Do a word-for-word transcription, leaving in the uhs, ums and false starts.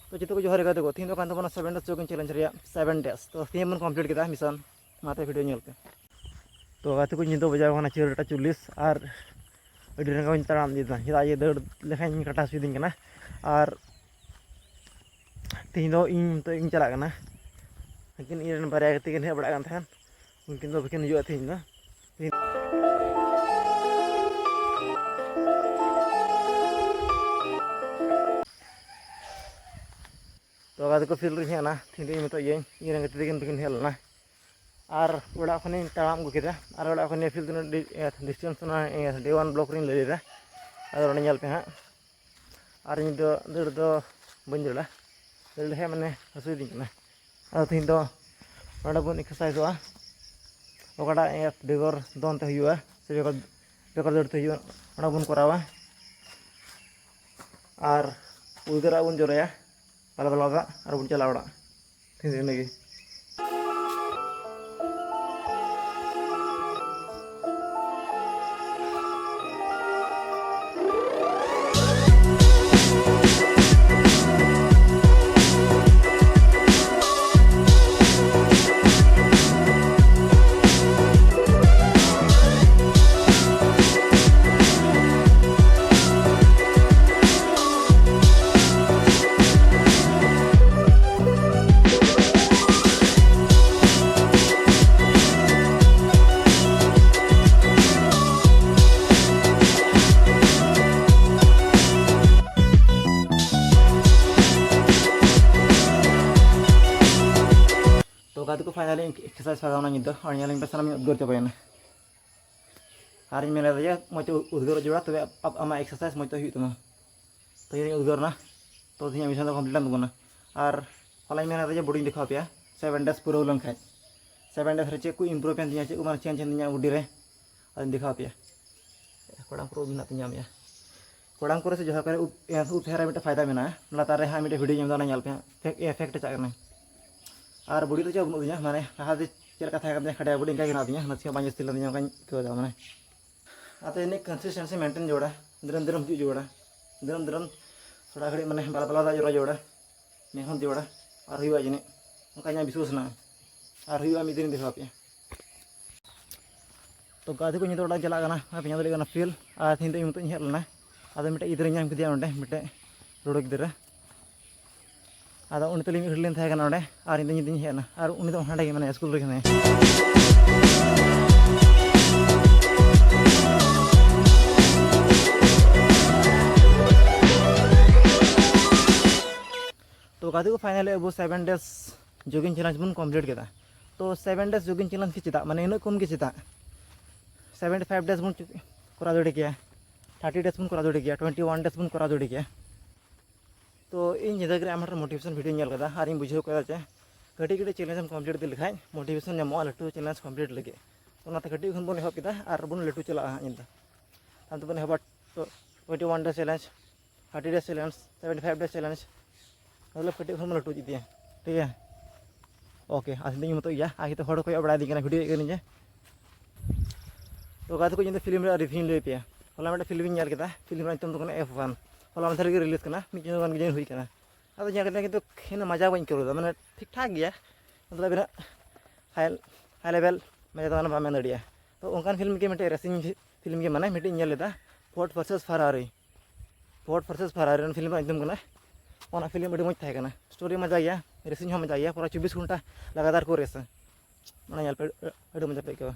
ᱛᱚ ᱡᱚᱛᱚ ᱠᱚ ᱡᱚᱦᱟᱨ ᱜᱮ ᱜᱟᱛᱮ ᱠᱚ, ᱛᱮᱦᱮᱧ ᱫᱚ ᱠᱟᱱ ᱛᱟᱵᱚᱱᱟ ᱥᱮᱵᱷᱮᱱ ᱰᱮᱡᱽ ᱡᱳᱜᱤᱝ ᱪᱮᱞᱮᱧᱡᱽ ᱨᱮᱭᱟᱜ ᱥᱮᱵᱷᱮᱱ ᱰᱮᱡᱽ᱾ ᱛᱚ ᱛᱮᱦᱮᱧ ᱵᱚᱱ ᱠᱚᱢᱯᱞᱤᱴ ᱠᱮᱫᱟ ᱢᱤᱥᱚᱱ, ᱢᱟ ᱛᱚᱵᱮ ᱵᱷᱤᱰᱤᱭᱳ ᱧᱮᱞ ᱯᱮ᱾ ᱛᱚ ᱜᱟᱛᱮ ᱠᱚ, ᱧᱤᱫᱟᱹ ᱵᱟᱡᱟᱣ ᱠᱟᱱᱟ ᱪᱟᱹᱨᱴᱟ ᱪᱚᱞᱞᱤᱥ ᱟᱨ ᱟᱹᱰᱤ ᱨᱟᱸᱜᱟᱣ ᱤᱧ ᱛᱟᱲᱟᱢ ᱤᱫᱤᱭᱮᱫᱟ, ᱪᱮᱫᱟᱜ ᱡᱮ ᱫᱟᱹᱲ ᱞᱮᱠᱷᱟᱱ ᱤᱧ ᱠᱟᱴᱟ ᱦᱟᱹᱥᱩᱭᱤᱫᱤᱧ ᱠᱟᱱᱟ᱾ ᱟᱨ ᱛᱮᱦᱮᱧ ᱫᱚ ᱤᱧ ᱢᱚᱛᱚ ᱤᱧ ᱪᱟᱞᱟᱜ ᱠᱟᱱᱟ, ᱞᱮᱠᱤᱱ ᱤᱧ ᱨᱮᱱ ᱵᱟᱨᱭᱟ ᱜᱟᱛᱮ ᱠᱤᱱ ᱦᱮᱡ ᱵᱟᱲᱟᱜ ᱠᱟᱱ ᱛᱟᱦᱮᱸᱫ, ᱩᱱᱠᱤᱱ ᱫᱚ ᱵᱟᱹᱠᱤᱱ ᱦᱤᱡᱩᱜᱼᱟ ᱛᱮᱦᱮᱧ ᱫᱚ᱾ ᱛᱚ ᱜᱟᱛᱮ ᱠᱚ, ᱯᱷᱤᱞᱰ ᱨᱤᱧ ᱦᱮᱡ ᱮᱱᱟ, ᱛᱮᱦᱮᱧ ᱫᱚ ᱤᱧ ᱢᱚᱛᱚ ᱤᱭᱟᱹᱧ, ᱤᱧ ᱨᱮᱱ ᱜᱟᱛᱮ ᱛᱟᱹᱠᱤᱱ ᱵᱟᱹᱠᱤᱱ ᱦᱮᱡ ᱞᱮᱱᱟ᱾ ᱟᱨ ᱚᱲᱟᱜ ᱠᱷᱚᱱᱤᱧ ᱛᱟᱲᱟᱢ ᱟᱹᱜᱩ ᱠᱮᱫᱟ, ᱟᱨ ᱚᱲᱟᱜ ᱠᱷᱚᱱ ᱱᱤᱭᱟᱹ ᱯᱷᱤᱞᱰ ᱛᱤᱱᱟᱹᱜ ᱰᱤ-, ᱮ, ᱰᱤᱥᱴᱮᱱᱥ ᱚᱱᱟ, ᱮ, ᱰᱤ ᱚᱣᱟᱱ ᱵᱞᱚᱠ ᱨᱤᱧ ᱞᱟᱹᱭ ᱞᱮᱫᱟ᱾ ᱟᱫᱚ ᱱᱚᱰᱮ ᱧᱮᱞ ᱯᱮ ᱦᱟᱸᱜ, ᱟᱨ ᱤᱧ ᱫᱚ ᱫᱟᱹᱲ ᱫᱚ ᱵᱟᱹᱧ ᱫᱟᱹᱲᱟ, ᱫᱟᱹᱲ ᱞᱮᱠᱷᱟᱡ ᱢᱟᱱᱮ ᱦᱟᱹᱥᱩᱭᱤᱫᱤᱧ ᱠᱟᱱᱟ᱾ ᱟᱫᱚ ᱛᱮᱦᱮᱧ ᱫᱚ ᱱᱚᱰᱮ ᱵᱚᱱ ᱮᱠᱥᱟᱨᱥᱟᱭᱤᱡᱚᱜᱼᱟ, ᱚᱠᱟᱴᱟᱜ ᱮ, ᱵᱮᱜᱚᱨ ᱫᱚᱱ ᱛᱮ ᱦᱩᱭᱩᱜᱼᱟ ᱥᱮ ᱵᱮᱜᱚᱨ, ᱵᱮᱜᱚᱨ ᱫᱟᱹᱲ ᱛᱮ ᱦᱩᱭᱩᱜᱼᱟ, ᱚᱱᱟ ᱵᱚᱱ ᱠᱚᱨᱟᱣᱟ᱾ ᱟᱨ ᱩᱫᱽᱜᱟᱹᱨᱟᱜ ᱵᱚᱱ ᱡᱚᱨᱚᱭᱟ, ᱵᱟᱞᱟ ᱵᱟᱞᱟ ᱫᱟᱜ, ᱟᱨ ᱵᱚᱱ ᱪᱟᱞᱟᱣ ᱚᱲᱟᱜ᱾ ᱴᱷᱤᱠ ᱤᱱᱟᱹᱜᱮ᱾ ᱛᱚ ᱜᱟᱛᱮ ᱠᱚ, finally exercise ᱪᱟᱵᱟᱭᱮᱱᱟ ᱧᱤᱫᱟᱹ, ᱟᱨ ᱧᱮᱞ ᱤᱧ ᱯᱮ ᱥᱟᱱᱟᱢ ᱩᱫᱽᱜᱟᱹᱨ ᱪᱟᱵᱟᱭᱮᱱᱟ᱾ ᱟᱨᱤᱧ ᱢᱮᱱ ᱞᱮᱫᱟ ᱡᱮ ᱢᱚᱡᱽ ᱛᱮ ᱩᱫᱽᱜᱟᱹᱨ ᱡᱚᱲᱟ, ᱛᱚᱵᱮ ᱟ-, ᱟᱢᱟᱜ exercise ᱢᱚᱡᱽ ᱛᱮ ᱦᱩᱭᱩᱜ ᱛᱟᱢᱟ᱾ ᱛᱚ ᱤᱧ ᱩᱫᱽᱜᱟᱹᱨ ᱮᱱᱟ, ᱛᱚ ᱛᱮᱦᱮᱧᱟᱜ mission ᱫᱚ complete ᱮᱱ ᱛᱟᱵᱚᱱᱟ᱾ ᱟᱨ ᱦᱚᱞᱟᱧ ᱢᱮᱱ ᱞᱮᱫᱟ ᱡᱮ body ᱧ ᱫᱮᱠᱷᱟᱣ ᱟᱯᱮᱭᱟ, seven days ᱯᱩᱨᱟᱹᱣ ᱞᱮᱱᱠᱷᱟᱡ, seven days ᱨᱮ ᱪᱮᱫ ᱠᱚ improve ᱮᱱ ᱛᱤᱧᱟ, ᱪᱮᱫ ᱠᱚ ᱢᱟᱱᱮ change ᱮᱱ ᱛᱤᱧᱟ body ᱨᱮ, ᱟᱫᱚᱧ ᱫᱮᱠᱷᱟᱣ ᱟᱯᱮᱭᱟ᱾ ᱠᱚᱲᱟᱢ ᱠᱚᱨᱮ ᱩᱵ ᱢᱮᱱᱟᱜ ᱛᱤᱧᱟ ᱟᱢᱭᱟ᱾ ᱠᱚᱲᱟᱢ ᱠᱚᱨᱮ ᱥᱮ ᱡᱟᱦᱟᱸ ᱠᱚᱨᱮ ᱩᱵ, ᱮ, ᱩᱵ ᱛᱟᱦᱮᱸ ᱨᱮ ᱢᱤᱫᱴᱮᱱ ᱯᱷᱟᱭᱫᱟ ᱢᱮᱱᱟᱜᱼᱟ᱾ ᱞᱟᱛᱟᱨ ᱨᱮ ᱦᱟᱸᱜ ᱢᱤᱫᱴᱮᱱ video ᱧᱮᱞ ᱫᱟ, ᱚᱱᱟ ᱧᱮᱞ ᱯᱮ ᱦᱟᱸᱜ᱾ Effect, effect ᱪᱟᱜ ᱠᱟᱱᱟ᱾ ᱟᱨ body ᱫᱚ ᱪᱮᱫ ᱵᱟᱹᱱᱩᱜ ᱛᱤᱧᱟ, ᱢᱟᱱᱮ ᱞᱟᱦᱟ ᱫᱚ ᱪᱮᱫ ᱞᱮᱠᱟ ᱛᱟᱦᱮᱸ ᱠᱟᱱ ᱛᱤᱧᱟ, ᱠᱷᱟᱰᱭᱟ body ᱤᱱᱠᱟ ᱜᱮ ᱢᱮᱱᱟᱜ ᱛᱤᱧᱟ, ᱱᱟᱥᱮ ᱦᱚᱸ ᱵᱟᱝ ᱡᱟᱹᱥᱛᱤ ᱞᱮᱱ ᱛᱤᱧᱟ, ᱚᱱᱠᱟᱧ ᱟᱹᱭᱠᱟᱹᱣ ᱮᱫᱟ ᱢᱟᱱᱮ᱾ ᱟᱫᱚ ᱤᱱᱟᱹ consistency maintain ᱡᱚᱲᱟ, ᱫᱤᱱᱟᱹᱢ ᱫᱤᱱᱟᱹᱢ ᱦᱤᱡᱩᱜ ᱡᱚᱲᱟ, ᱫᱤᱱᱟᱹᱢ ᱫᱤᱱᱟᱹᱢ ᱛᱷᱚᱲᱟ ᱜᱷᱟᱹᱲᱤᱡ ᱢᱟᱱᱮ ᱵᱟᱞᱟ ᱵᱟᱞᱟ ᱫᱟᱜ ᱡᱚᱨᱚ ᱡᱚᱲᱟ᱾ ᱱᱮᱦᱚᱸ ᱫᱮᱣᱲᱟ ᱟᱨ ᱦᱩᱭᱩᱜᱼᱟ ᱡᱟᱹᱱᱤᱡ, ᱚᱱᱠᱟ ᱤᱧᱟᱹᱜ ᱵᱤᱥᱣᱟᱥ ᱦᱮᱱᱟᱜᱼᱟ᱾ ᱟᱨ ᱦᱩᱭᱩᱜᱼᱟ, ᱢᱤᱫ ᱫᱤᱱ ᱫᱮᱠᱷᱟᱣ ᱟᱯᱮᱭᱟ᱾ ᱛᱚ ᱜᱟᱛᱮ ᱠᱚ ᱱᱤᱛᱚᱜ ᱚᱲᱟᱜ ᱪᱟᱞᱟᱜ ᱠᱟᱱᱟ, ᱟᱨ ᱯᱮ ᱧᱮᱞ ᱫᱟᱲᱮᱭᱟᱜ ᱠᱟᱱᱟ ᱯᱷᱤᱞ, ᱟᱨ ᱛᱮᱦᱮᱧ ᱫᱚ ᱤᱧ ᱢᱚᱛᱚ ᱤᱧ ᱦᱮᱡ ᱞᱮᱱᱟ᱾ ᱟᱫᱚ ᱢᱤᱫᱴᱮᱡ ᱜᱤᱫᱽᱨᱟᱹᱧ ᱧᱟᱢ ᱠᱮᱫᱮᱭᱟ ᱚᱸᱰᱮ, ᱢᱤᱫᱴᱮᱡ ᱨᱩᱲᱩ ᱜᱤᱫᱽᱨᱟᱹ᱾ ᱟᱫᱚ ᱩᱱᱤ ᱛᱟᱹᱞᱤᱧ ᱢᱤᱫ ᱜᱷᱟᱹᱲᱤᱡ ᱞᱤᱧ ᱛᱟᱦᱮᱸ ᱠᱟᱱᱟ ᱚᱸᱰᱮ, ᱟᱨ ᱤᱧ ᱫᱚ ᱧᱤᱫᱟᱹᱧ ᱦᱮᱡ ᱮᱱᱟ, ᱟᱨ ᱩᱱᱤ ᱫᱚ ᱦᱟᱸᱰᱮ ᱜᱮ ᱢᱮᱱᱟᱭᱟ, ᱥᱠᱩᱞ ᱨᱮᱜᱮ ᱢᱮᱱᱟᱭᱟ᱾ ᱛᱚ ᱜᱟᱛᱮ ᱠᱚ, finally ᱟᱵᱚ seven days jogging challenge ᱵᱚᱱ complete ᱠᱮᱫᱟ᱾ ᱛᱚ seven days jogging challenge ᱜᱮ ᱪᱮᱫᱟᱜ, ᱢᱟᱱᱮ ᱤᱱᱟᱹᱜ ᱠᱚᱢ ᱜᱮ ᱪᱮᱫᱟᱜ? Seventy five days ᱵᱚᱱ ᱠᱚᱨᱟᱣ ᱫᱟᱲᱮ ᱠᱮᱭᱟ, thirty days ᱵᱚᱱ ᱠᱚᱨᱟᱣ ᱫᱟᱲᱮ ᱠᱮᱭᱟ, twenty one days ᱵᱚᱱ ᱠᱚᱨᱟᱣ ᱫᱟᱲᱮ ᱠᱮᱭᱟ᱾ ᱛᱚ ᱤᱧ ᱧᱤᱫᱟᱹ ᱜᱮ ᱟᱭᱢᱟ ᱰᱷᱮᱨ motivation video ᱧᱮᱞ ᱠᱮᱫᱟ, ᱟᱨ ᱤᱧ ᱵᱩᱡᱷᱟᱹᱣ ᱠᱮᱫᱟ ᱡᱮ ᱠᱟᱹᱴᱤᱡ ᱠᱟᱹᱴᱤᱡ challenge ᱮᱢ complete ᱤᱫᱤ ᱞᱮᱠᱷᱟᱡ motivation ᱧᱟᱢᱚᱜᱼᱟ ᱞᱟᱹᱴᱩ challenge complete ᱞᱟᱹᱜᱤᱫ᱾ ᱚᱱᱟᱛᱮ ᱠᱟᱹᱴᱤᱡ ᱠᱷᱚᱱ ᱵᱚᱱ ᱮᱦᱚᱵ ᱠᱮᱫᱟ, ᱟᱨ ᱵᱚᱱ ᱞᱟᱹᱴᱩ ᱪᱟᱞᱟᱜᱼᱟ ᱦᱟᱸᱜ ᱧᱤᱫᱟᱹ᱾ ᱛᱟᱭᱚᱢ ᱛᱮᱵᱚᱱ ᱮᱦᱚᱵᱟ twenty one day challenge, thirty day challenge, seventy five day challenge, ᱢᱚᱛᱞᱚᱵ ᱠᱟᱹᱴᱤᱡ ᱠᱷᱚᱱ ᱵᱚᱱ ᱞᱟᱹᱴᱩ ᱤᱫᱤᱭᱟ, ᱴᱷᱤᱠ ᱜᱮᱭᱟ? Okay, ᱟᱨ ᱤᱧ ᱢᱚᱛᱚ ᱜᱮᱭᱟ, ᱟᱨ ᱡᱚᱛᱚ ᱦᱚᱲ ᱠᱚ ᱠᱚᱭᱚᱜ ᱵᱟᱲᱟᱭ ᱫᱤᱧ ᱠᱟᱱᱟ, video ᱮᱫ ᱠᱟᱹᱱᱟᱹᱧ ᱡᱮ᱾ ᱛᱚ ᱜᱟᱛᱮ ᱠᱚ, ᱤᱧ ᱫᱚ film ᱨᱮᱭᱟᱜ review ᱤᱧ ᱞᱟᱹᱭ ᱟᱯᱮᱭᱟ᱾ ᱦᱚᱞᱟ ᱢᱤᱫᱴᱮᱱ film ᱤᱧ ᱧᱮᱞ ᱠᱮᱫᱟ, film ᱨᱮᱭᱟᱜ ᱧᱩᱛᱩᱢ ᱫᱚ ᱠᱟᱱᱟ F one᱾ ᱦᱚᱞᱟ ᱢᱟᱫᱷᱮᱨ ᱨᱮᱜᱮ release ᱠᱟᱱᱟ, ᱢᱤᱫ ᱪᱟᱸᱫᱳ ᱜᱟᱱ ᱜᱮ ᱡᱟᱹᱱᱤᱡ ᱦᱩᱭ ᱠᱟᱱᱟ᱾ ᱟᱫᱚ ᱧᱮᱞ ᱠᱟᱛᱮ ᱠᱤᱱᱛᱩ ᱤᱱᱟᱹᱜ ᱢᱟᱡᱟ ᱵᱟᱹᱧ ᱟᱹᱭᱠᱟᱹᱣ ᱞᱮᱫᱟ, ᱢᱟᱱᱮ ᱴᱷᱤᱠ ᱴᱷᱟᱠ ᱜᱮᱭᱟ, ᱢᱚᱛᱞᱚᱵ ᱤᱱᱟᱹᱜ high, high level ᱢᱟᱡᱟ ᱫᱚ ᱢᱟᱱᱮ ᱵᱟᱢ ᱢᱮᱱ ᱫᱟᱲᱮᱭᱟᱜᱼᱟ᱾ ᱛᱚ ᱚᱱᱠᱟᱱ film ᱜᱮ ᱢᱤᱫᱴᱮᱱ racing film ᱜᱮ, ᱢᱟᱱᱮ ᱢᱤᱫᱴᱮᱱ ᱤᱧ ᱧᱮᱞ ᱞᱮᱫᱟ, Ford versus Ferrari᱾ Ford versus Ferrari ᱨᱮᱱ film ᱨᱮᱱᱟᱜ ᱧᱩᱛᱩᱢ ᱠᱟᱱᱟ᱾ ᱚᱱᱟ film ᱟᱹᱰᱤ ᱢᱚᱡᱽ ᱛᱟᱦᱮᱸ ᱠᱟᱱᱟ, story ᱢᱚᱡᱟ ᱜᱮᱭᱟ, racing ᱦᱚᱸ ᱢᱚᱡᱟ ᱜᱮᱭᱟ, ᱯᱩᱨᱟᱹ ᱪᱚᱵᱵᱤᱥ ᱜᱷᱚᱱᱴᱟ ᱞᱟᱜᱟᱛᱟᱨ ᱠᱚ ᱨᱮᱥᱟ᱾ ᱚᱱᱟ ᱧᱮᱞ ᱯᱮ, ᱟᱹᱰᱤ ᱢᱚᱡᱟ ᱯᱮ ᱟᱹᱭᱠᱟᱹᱣᱟ᱾